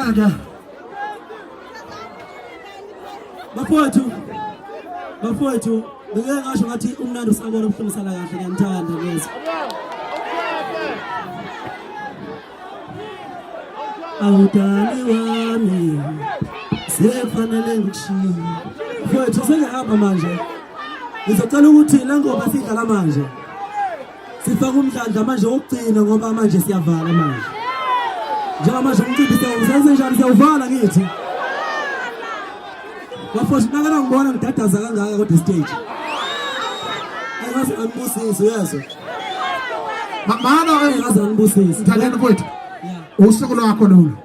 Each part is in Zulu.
Ake. Bafowethu. Bafowethu, ngeke ngasho ngathi umnandi usabona ubuhlungu sala kahle ngiyanithanda ngezwe. Awudali wami sekufanele ngikushiye. Mfowethu sengihamba manje. Ngizocela ukuthi le ngoma sidlala manje. Sifaka umdlandla manje wokugcina ngoba manje siyavala manje. Njengamanje umcimbi siyawusenze njani siyawuvala ngithi. Bafowethu nakana ngibona ngidadaza kangaka kodwa stage. Engaze anibusise uyezwa. Mana engaze anibusise. Mthandeni mfowethu. Usuku lwakho lolu.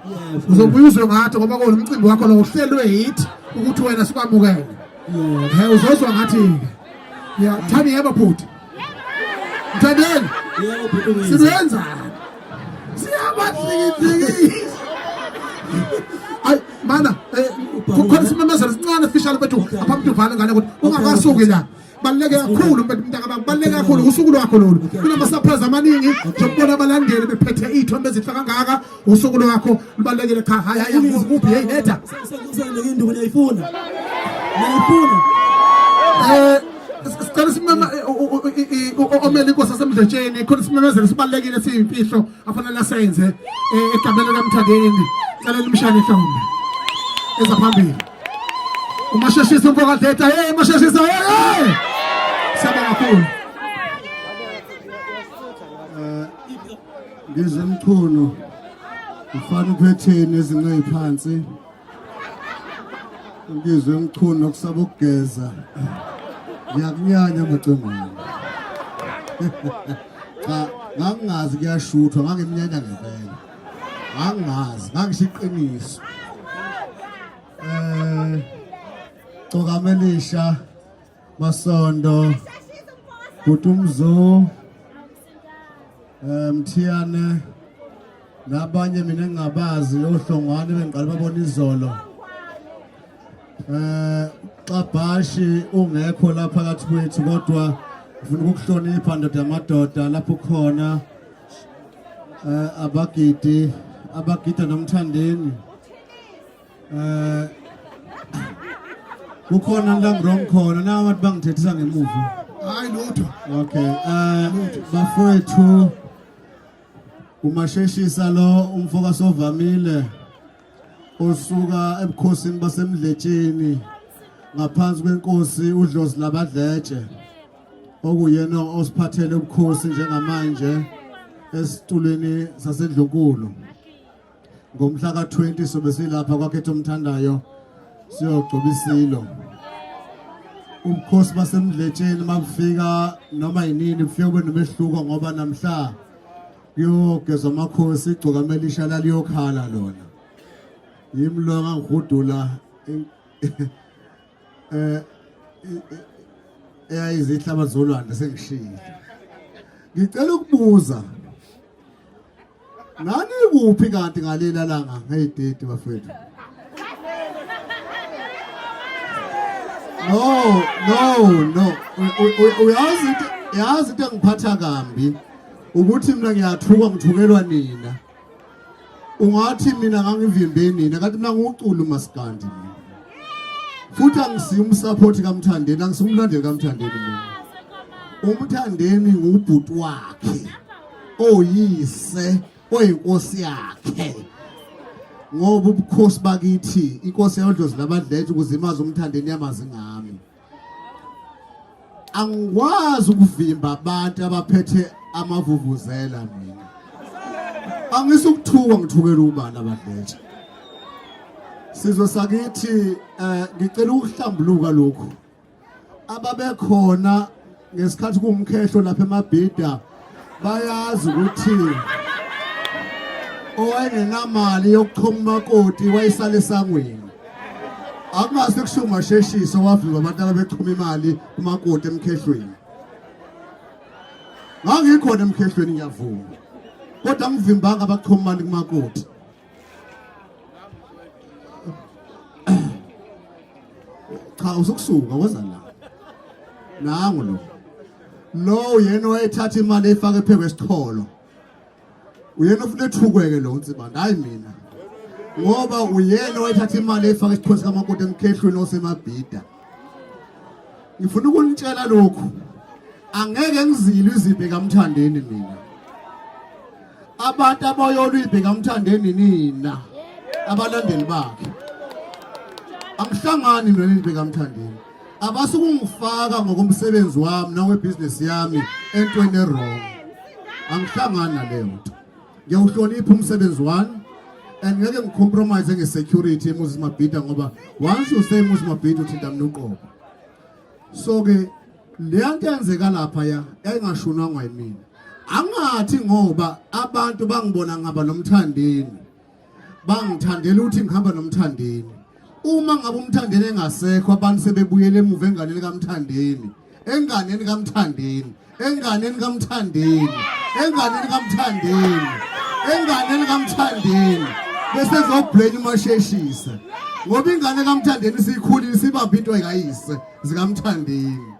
Uzobuya uzwe ngathi ngoba kunomcimbi wakho lo uhlelwe yithi ukuthi wena sikwamukele. He uzozwa ngathi Ya, thani yebo bhuti. Mthandeni. Yebo bhuti ngizwa. Sibenza. Siyabahlikihlikisa. Ay mana eh, khona isimemezelo esincane official bethu aphambi uvale ngane ukuthi ungakasuki la. Baluleke kakhulu mntaka baba, baluleke kakhulu usuku lwakho lolu. Kunama surprise amaningi njengokubona abalandeli bephethe iy'thombe ezinhle kangaka. Usuku lwakho lubalulekile cha hayi hayi kuphi hey letha. Sekusenike induku niyayifuna. Niyayifuna. Eh sicela simema omele inkosi yasemdletsheni khona isimemezelo sibalulekile siyimfihlo afanele asenze eh, egameni likaMthandeni cela limshane ihlombe eza phambili umasheshisa umfo kaDleta hey masheshisa hey hey siyabonga kakhulu eh, Ngizwe Mchunu ufana uphetheni ezinqe phansi Ngizwe Mchunu okusaba ukugeza ngiyakunyanya macingwane cha ngangingazi kuyashuthwa ngangimnyanya ngempela ngangingazi ngangisho iqiniso eh Cokamelisha Masondo Bhutumzo eh Mthiyane nabanye mina engingabazi ohlongwane bengiqala babona izolo eh Xabhashi ungekho lapha phakathi kwethu kodwa ngifuna ukukuhlonipha ndoda yamadoda lapho khona eh abagidi abagida nomthandeni Eh kukhona la wrong khona na abantu bangithethisa ngemuva. Hayi lutho. Okay. Eh bafowethu umasheshisa lo umfoka sovamile osuka ebukhosini basemdletsheni ngaphansi kwenkosi udlozi labadletshe okuyena osiphathele ubukhosi njengamanje esitulweni sasendlunkulu ngomhla ka-20 sobe silapha kwakhetha umthandayo siyogcoba isilo ubukhosi basemdletsheni mabufika noma yinini bufike kube nomehluko ngoba namhla kuyogezwa amakhosi igcokama elisha laliyokhala lona yimi lo ngangihudula eh eyayizihlaba zolwandle sengishilo ngicela ukubuza Nani kuphi kanti ngalela langa ngeyididi bafethu? No, no, no. Uyazi into yazi into engiphatha kambi ukuthi mina ngiyathuka ngithukelwa nina. Ungathi mina ngangivimbe nina kanti mina ngiwucula umaskandi mina. Futhi angisiyo umsupport kaMthandeni, angisiyo umlandeli kaMthandeni mina. UMthandeni ngubhuti wakhe. Oyise oyinkosi yakhe ngoba ubukhosi bakithi inkosi yodlozi labadletshe ukuze imazi umthandeni yamazi ngami angikwazi ukuvimba abantu abaphethe amavuvuzela mina angisukuthuka ngithukela ubani abadletshe sizwe sakithi eh ngicela ukuhlambuluka lokhu ababekhona ngesikhathi kuwumkhehlo lapha emabhida bayazi ukuthi owayengenamali yokuchoma umakoti wayesala esangweni akungase kushiwo masheshisa wavimba abantu ababechoma imali kumakoti emkhehlweni ngangikhona emkhehlweni ngiyavuma kodwa angivimbanga abachoma imali kumakoti cha usukusuka woza la nangu lo lo uyena owayethatha imali eyifaka ephekwe esicholo uyena ofuna ethukweke lo nsibanda hayi mina Ngoba uyena owayethatha imali efaka isikhwesi kamakoti emkhehlweni osemabhida. Ngifuna ukunitshela lokhu. Angeke ngizilwe izimpi kaMthandeni mina. Abantu abayolwa impi kaMthandeni nina abalandeli bakhe. Angihlangani mina nempi kaMthandeni. Abasukungifaka ngokomsebenzi wami nawebhizinisi yami entweni e-wrong. Angihlangani naleyo nto. Ngiyawuhlonipha umsebenzi wami and ngeke ngicompromise nge-security eMoses Mabhida ngoba once you say Moses Mabhida uthinta mina uqobo. So ke leya nto eyenzeka lapha ya yayingashunwangwa yimina. Angathi ngoba abantu bangibona ngihamba noMthandeni bangithandela ukuthi ngihamba noMthandeni. Uma ngabe uMthandeni engasekho abantu sebebuyele emuva enganeni kaMthandeni, enganeni kaMthandeni, enganeni kaMthandeni, enganeni kaMthandeni, enganeni kaMthandeni bese ezoblame umasheshisa ngoba ingane kaMthandeni isikhulile isibambe into ekayise zikaMthandeni.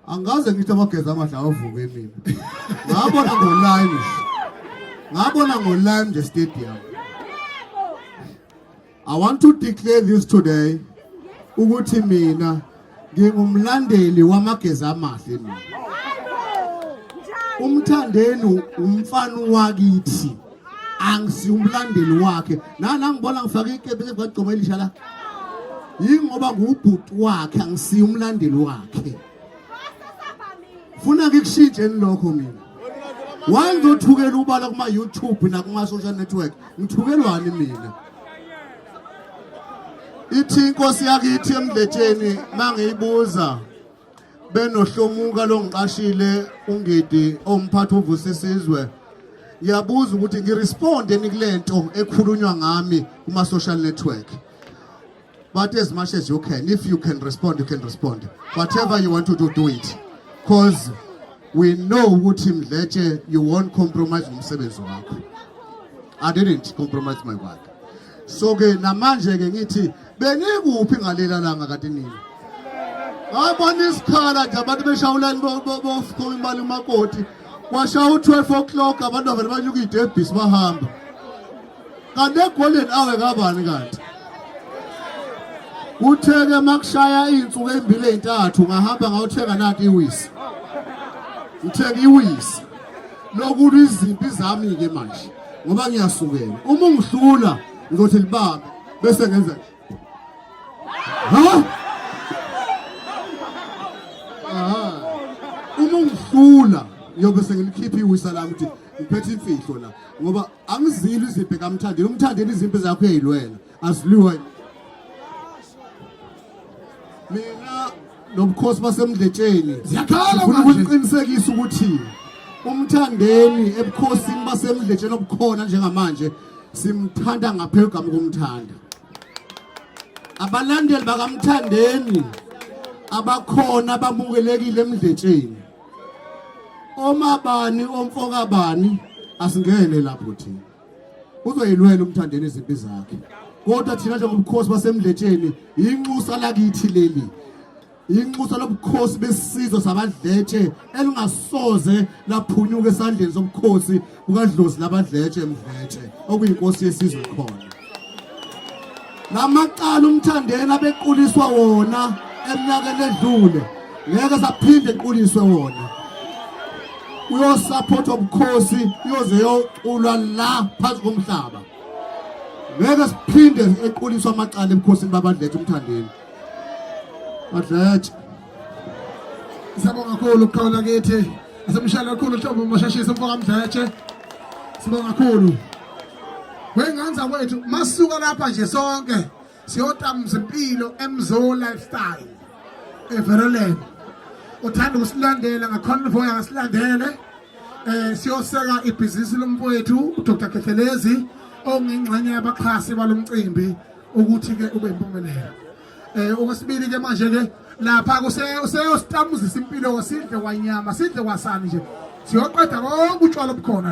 Angikaze ngithi amageza amahle awavuke mina. Ngabona ngoline nje. Ngabona ngoline nje stadium. I want to declare this today ukuthi mina ngingumlandeli wamageza amahle mina. Umthandeni umfana wakithi. Angisi umlandeli wakhe. Nana ngibona ngifaka ikepisi ngagcoma elisha la. Yingoba ngubhuti wakhe angisiye umlandeli wakhe. Funa ngikushintsheni lokho mina. Why ngizothukela ubala kuma YouTube nakuma social network? Ngithukelwani mina? Ithi inkosi yakithi emdletsheni mangiyibuza benohlomuka longiqashile ungidi omphathi ovusa isizwe ngiyabuza ukuthi ngiresponde ni kulento ekhulunywa ngami kuma social network. But as much as you can, if you can respond, you can respond. Whatever you want to do, do it. Because we know ukuthi Mdletshe, you won't compromise ngomsebenzi wakho. I didn't compromise my work. So ke namanje ke ngithi benikuphi ngalela langa kade nini? Ngabona isikhala nje abantu beshawulani bofika imali umakoti. Kwashaya u-12 o'clock abantu bavele banyuka idebhisi bahamba. Kanti egolden hour kabani kanti? Uthe-ke makushaya iy'nsuku ey'mbili ey'ntathu ngahamba ngawuthenga nanti iwisi. Ngithenga iwisi. Lokulwa izimpi zami-ke manje ngoba ngiyasukela. Uma ungihlula ngizothi libambe bese ngenza nje. Ha? Aha. Uma ungihlula ngiyobe sengilikhipha iwisa lami ukuthi ngiphethe imfihlo la ngoba angizilwi izimpi kaMthandeni. Umthandeni izimpi zakho uyayilwela, aziliwa mina nobukhosi basemdletsheni. Ziyakhala Ngifuna manje. ukuqinisekisa ukuthi umthandeni ebukhosini basemdletsheni obukhona njengamanje simthanda ngaphezulu gama kumthanda. Abalandeli bakamthandeni abakhona bamukelekile emdletsheni. Omabani omfokabani asingene lapho thina. Uzoyilwela umthandeni izimpi zakhe. Kodwa thina njengobukhosi basemdletsheni inxusa lakithi leli. Inxusa lobukhosi besizwe sabadletshe elingasoze laphunyuka esandleni sobukhosi bukadlozi labadletshe emdletshe okuyinkosi yesizwe khona. Lamacala umthandeni abequliswa wona eminyakeni edlule ngeke saphinde equliswe wona. Uyosaphothwa ubukhosi uyoze yoculwa la phansi komhlaba. Ngeke siphinde equliswe amacala ebukhosini babadletshe umthandeni. Badletshe. Siyabonga kakhulu ukukhawula kithi. Asemshayela kakhulu hlobo mashashisa umfoka Mdletshe. Sibonga kakhulu. Wengane kwethu masuka lapha nje sonke siyotamza impilo eMzo lifestyle eVerulam. Uthanda ukusilandela ngakhona angasilandele. Siyoseka ibhizinisi lomfowethu uDr Khehlelezi ongingxenye yabaxhasi balomcimbi ukuthi ke ube impumelelo. Okwesibili ke manje ke lapha kuseyositamuzisa impilo sidle kwanyama sidle kwasani nje siyoqeda konke utshwala obukhona.